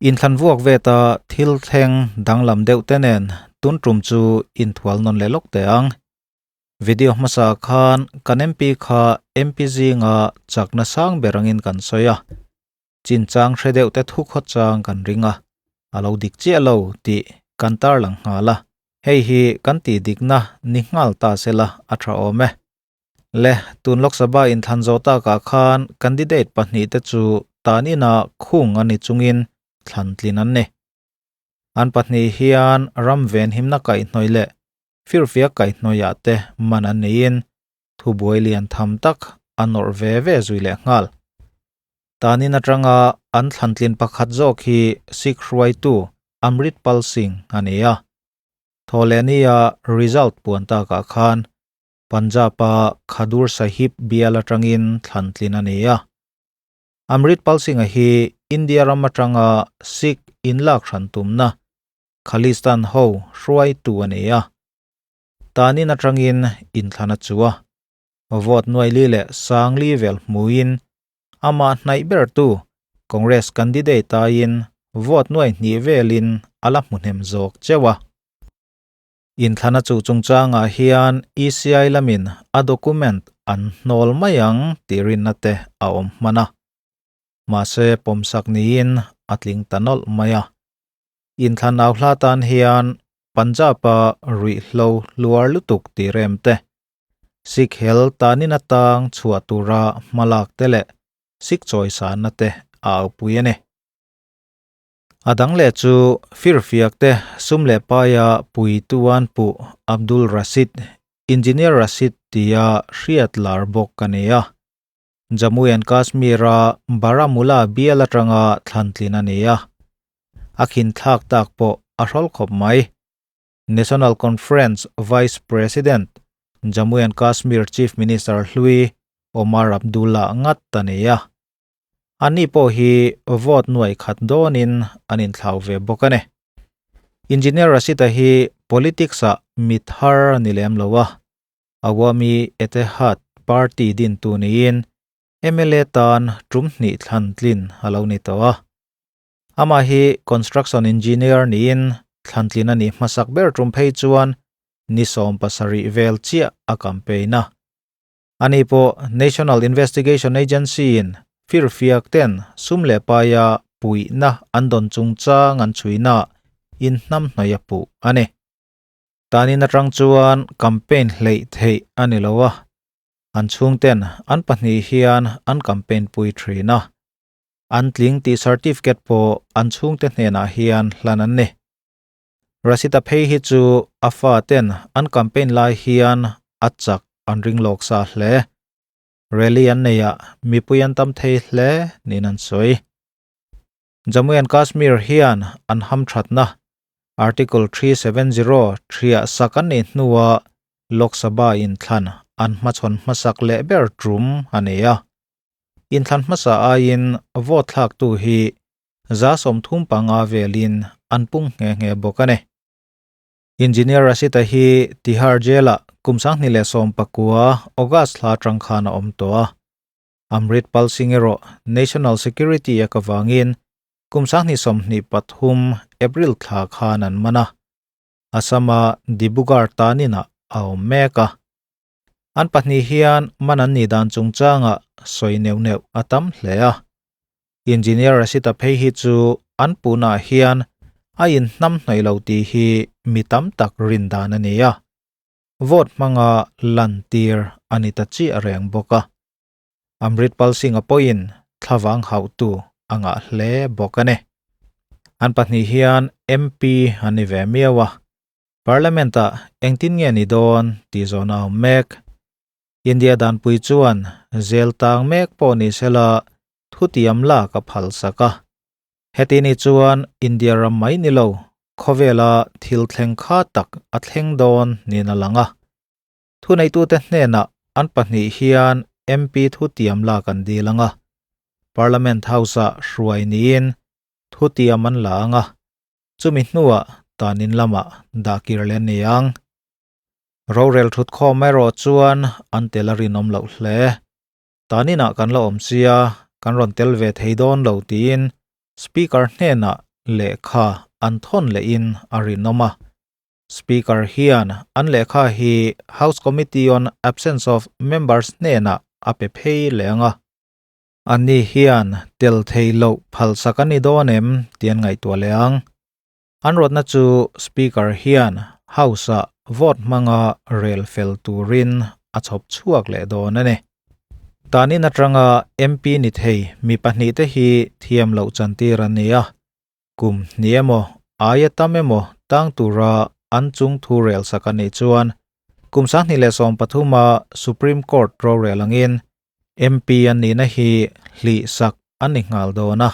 Inthlan vuak veta thil thleng danglam deuh te nen tun tum chu inthual nawn leh lawk teh ang. Video hmasa khan kan MP kha MP zinga chakna sang ber angin kan sawi a, chinchang hre deuh te thu khaw chang kan ring a, a lo dik chiah lo tih kan tarlang nghal a, hei hi kan tih dikna ni nghal ta sela a tha awm e. Le, tun Lok Sabha inthlan zawh takah khan candidate pahnihte chu tan inah khung a ni chungin thlan tlin an ni. An pahnih hian ram venhimna kaihhnawih leh firfiak kaihhnawihah te man an neiin thubuai lian tham tak a nawrh ve ve zui leh nghal. Tan in atanga an thlan tlin pakhat zawk hi Sikh hruaitu Amrit Pal Singh a ni a. Thawhlehnia result puan takah khan Punjab-a Khadur Sahib bial atangin thlan tlin a ni a. Amrit Pal Singh-a hi India ram atanga Sikh inlak hran tumna Khalistan ho hruaitu a ni a. Tanin atangin inthlan a chu a. Vote nuaili leh sangli vel hmuin amah hnaih bertu Congress candidate aiin vote nuai hnih velin a la hmu hnem zawk cheuh a. Inthlana chu chungchangah hian ECI lamin a document an hnawl mai ang tih rinna te a awm hman a. Mahse pawmsak niin a tling ta nawlh mai a. Inthlan au hla tan hian Punjab-a ruihhlo hluar lutuk tih rem te, Sikh hel tanin atang chhuah tura hmalak te leh Sikh chawisanna te a aupui a ni. A dang leh chu firfiak te sum leh paia puituan pu Abdul Rashid, Engineer Rashid tia hriat lar bawk a ni a. Jammu and Kashmir-a Baramulla bial atanga thlantlin a ni a. A khinthlak tak pawh a hrawl khawp mai. National Conference Vice President, Jammu and Kashmir Chief Minister hlui Omar Abdullah ngat a ni a. Anni pawh hi vote nuai khat dawnin an inthlau ve bawk a ni. Engineer Rashid-a hi politics-ah mi thar a ni lem lo a, Awami Etehad party dintu niin mla tan tum hnih thlan tlin a lo ni tawh a. Amah hi construction engineer niin thlan tlin a nih hmasak ber tum phei chuan ni 70 vel chiah a campaign a. Ani pawh National Investigation Agency-in firfiak ten sum leh paia puihna an dawn chungchang an chhuina inhnamhnawih a puh a ni. Tanin atang chuan campaign hleih theih a ni lo a, an chhungten an pahnih hian an campaign pui thin a. An tling tih certificate pawh an chhungte hnenah hian hlan an ni. Rasita phei hi chu a faten an campaign lai hian a chak an ring lawk sa hle. Rally an neihah mipui an tam thei hle niin an sawi. Jammu and Kashmir hian an hamthatna Article 370 thiah sak an nih hnuah Lok Sabha inthlan an hmachhawn hmasak leh ber tum a ni a. Inthlan hmasa aiin vote thlaktu hi 35 velin an pung nghe nghe bawk a ni. Engineer Rashid-a hi Tihar Jail-ah kum 2019 August hla atang khan a awm tawh a. Amrit Pal Singh erawh National Security a ka vangin kum 2023 April thla khan an man a. Assam-a Dibrugarh taninah a awm mek a. An pahnih hian man an nih dan chungchangah sawi neuh neuh a tam hle a. Engineer Rashid-a phei hi chu an puhnaah hian a inhnamhnawih lo tih hi mi tam tak rin dan a ni a. Vote hmanga lantir a ni ta chiah reng bawk a. Amrit Pal Singh-a pawhin thlavang hauhtu a ngah hle bawk a ni. An pahnih hian MP an ni ve miau a. Parliament-ah engtin nge ni dawn tih zawhna a awm mek. India danpui chuan zel tang mek pawh ni sela thutiam lak a phal sak a. Heti ni chuan India ram mai ni lo, khawvela thil thleng kha tak a thleng dawn niin a lang a. Thuneitute hnenah an pahnih hian MP thutiam lak an dil ang a. Parliament House-ah hruai niin thutiam an la ang a. Chumi hnuah tanin lamah dah kir leh a ni ang. Rorel thut khawm erawh chuan an tel a rinawm loh hle. Taninah kan la awm sia, kan rawn tel ve thei dawn lo tiin Speaker hnenah lehkha an thawn lehin a rinawm a. Speaker hian an lehkha hi House Committee on Absence of Members hnenah a pe phei leh ang a. Anni hian tel thei loh phalsak a ni dawn em tih an ngaihtuah leh ang. An rawtna chu Speaker hian House-ah vote hmanga rel fel turin a chhawp chhuak leh dawn a ni. Tanin atanga MP ni thei mi pahnihte hi thiam loh chantir an ni a, kum hnih emaw aia tam emaw tang tura an chung thu rel sak a nih chuan kum 2013 a Supreme Court rorel angin MP an nihna hi hlih sak an ni nghal dawn a.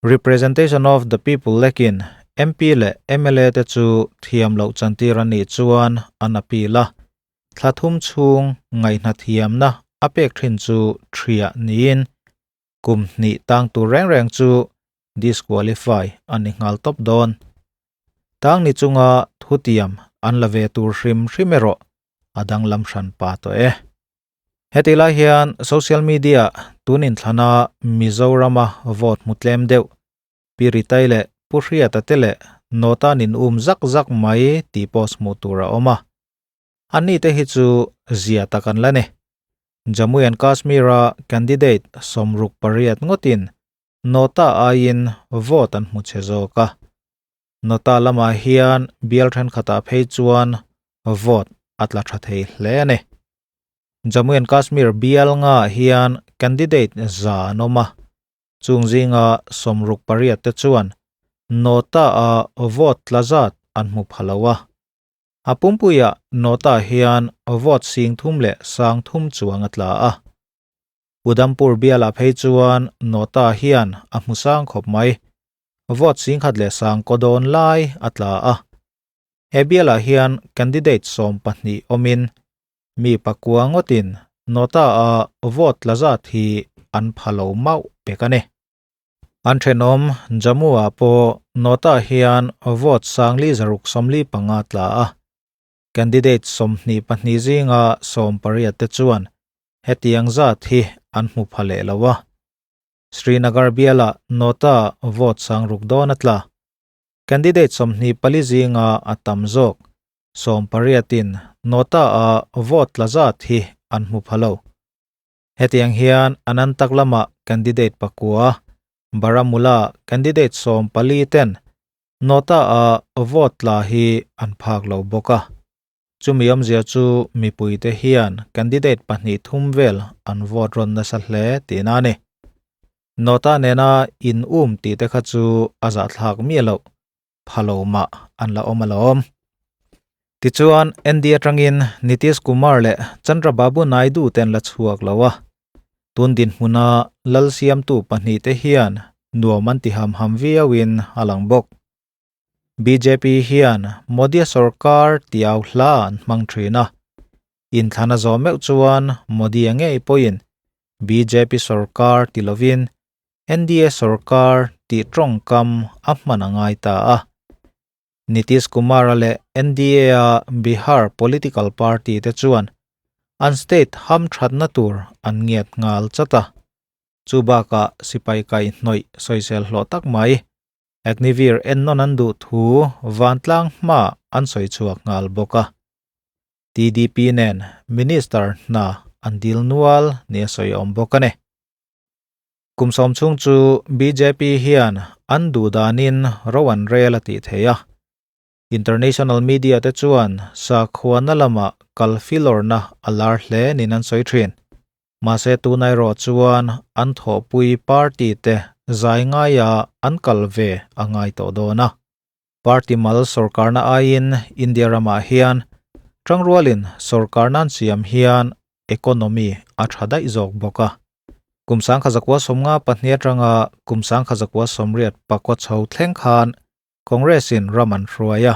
Representation of the People lekin MP leh mla te chu thiam loh chantir an nih chuan an appeal a, thla thum chhung ngaihna thiamna a pek thin chu thiah niin kum hnih tang tur reng reng chu disqualify an ni nghal tawp dawn. Tang ni chunga thutiam an la ve tur hrim hrim erawh a danglam hran pa tawh e. Heti lai hian social media tun inthlana Mizorama vote hmu tlem deuh Pi Ritai leh Pu Hriata te leh Nota nin um zak zak mai tih post hmuh tur a awm a. Anni te hi chu zia tak an la ni. Jammu and Kashmir-a candidate 68 ngawtin Nota aiin vote an hmu chhe zawk a. Nota lamah hian bial thenkhatah phei chuan vote a tla tha thei hle a ni. Jammu and Kashmir bial ngaah hian candidate za an awm a, chung zinga 68 te chuan Nota-a vote tla zat an hmu pha lo a. A pumpuiah Nota hian vote 30,003 chuang a tla a. Udhampur bialah phei chuan Nota hian a hmu sang khawp mai. Vote 10,000 kaw dawn lai a tla a. He bialah hian candidate 12 awmin mi pakua ngawtin Nota-a vote tla zat hi an pha lo mauh pek a ni. An thenawm Jammu-ah pawh Nota hian vote 4695 tla a. Candidate 22 zinga 18 te chuan hetiang zat hi an hmu pha leh lo a. Srinagar bialah Nota vote 6000 dawn a tla. Candidate 24 zinga a tam zawk 18in Nota-a vote tla zat hi an hmu pha lo. Hetiang hian Anantnag lamah candidate pakua, Baramulla candidate 14 ten Nota-a vote tla hi an phak lo bawk a. Chumi awmzia chu mipuite hian candidate pahnih thum vel an vote rawn nasa hle tihna a ni. Nota nena in um tih te kha chu a zahthlak miah loh, pha lo mah an la awm alawm. Tichuan, NDA atangin Nitish Kumar leh Chandrababu Naidu te an la chhuak lo a. Tun dinhmuna lal siamtu pahnih te hian nuam an ti ham ham viauin a lang bawk. BJP hian Modi sorkar tiau hla an hmang thin a. Inthlana zawh meuh chuan Modi a ngei pawhin BJP sorkar ti lovin NDA sorkar tih tawngkam a hman a ngai ta a. Nitish Kumar-a leh NDA-a Bihar political party te chuan an state ham thatna tur an ngiat nghal chat a. Chu bakah sipai kai hnawih sawisel hlawh tak mai Agniveer ennawn an duh thu vantlang hma an sawi chhuak nghal bawk a. TDP nen Minister hna an dil nual ni a sawi awm bawk a ni. Kum sawm chhung chu BJP hian an duh danin ro an rel a tih thei a. International media te chuan sakhuana lamah kal filawrna a lar hle niin an sawi thin. Mahse tunai erawh chuan an thawhpui party te zai ngaia an kal ve a ngai tawh dawn a. Party mal sorkarna aiin India ramah hian tangrualin sorkarna an siam hian economy a tha daih zawk bawk a. Kum 1994 atanga kum 1984 chho thleng khan Congress-in ram an hruai a.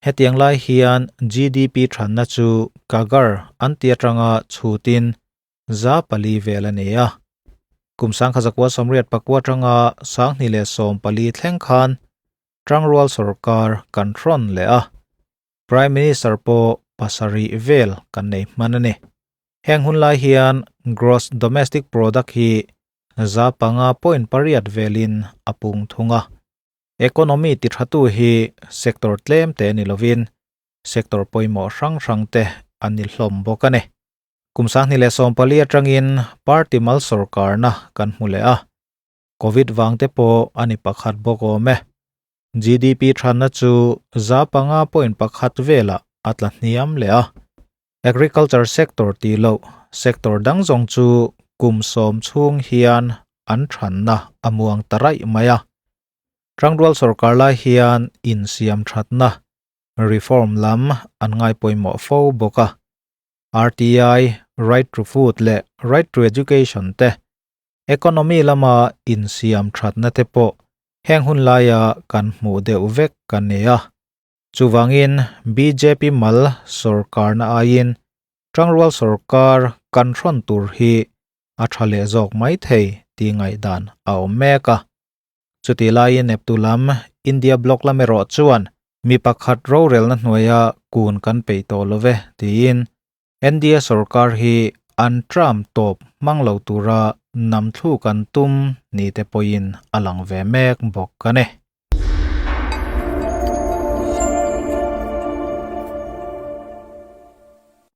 Hetiang lai hian GDP thanna chu CAGR an ti atanga chhutin 4% vel a ni a. Kum 1984 atanga 2014 thleng khan tangrual sorkar kan hrawn leh a. Prime Minister pawh pasarih vel kan nei hman a ni. Heng hun lai hian gross domestic product hi 5.8 velin a pung thung a. Economy ti thatu hi sector tlem te ni lovin sector pawimawh hrang hrang te an ni hlawm bawk a ni. Kum 2014 atangin party mal sorkarna kan hmu leh a, Covid vang te pawh a ni pakhat bawk awm e. GDP thanna chu 5.1 velah a tla hniam leh a. Agriculture sector tih loh sector dang zawng chu kum sawm chhung hian an thanna a muang ta raih mai a. Tangrual sorkar lai hian insiam thatna, reform, lam an ngai pawimawh fo bawk a. RTI, Right to Food leh Right to Education te, economy lama insiam thatna te pawh heng hun laia kan hmuh deuh vek kan ni a. Chuvangin bjp mal sorkarna aiin tangrual sorkar kan hrawn tur hi a tha leh zawk mai thei tih ngaihdan a awm mek a. Chutih laiin eptu lam India bloc lam erawh chuan mi pakhat rorelna hnuaia kun kan peih tawh lo ve tiin NDA sorkar hi an term tawp hmang lo tura nam thlu kan tum ni te pawhin a lang ve mek bawk a ni.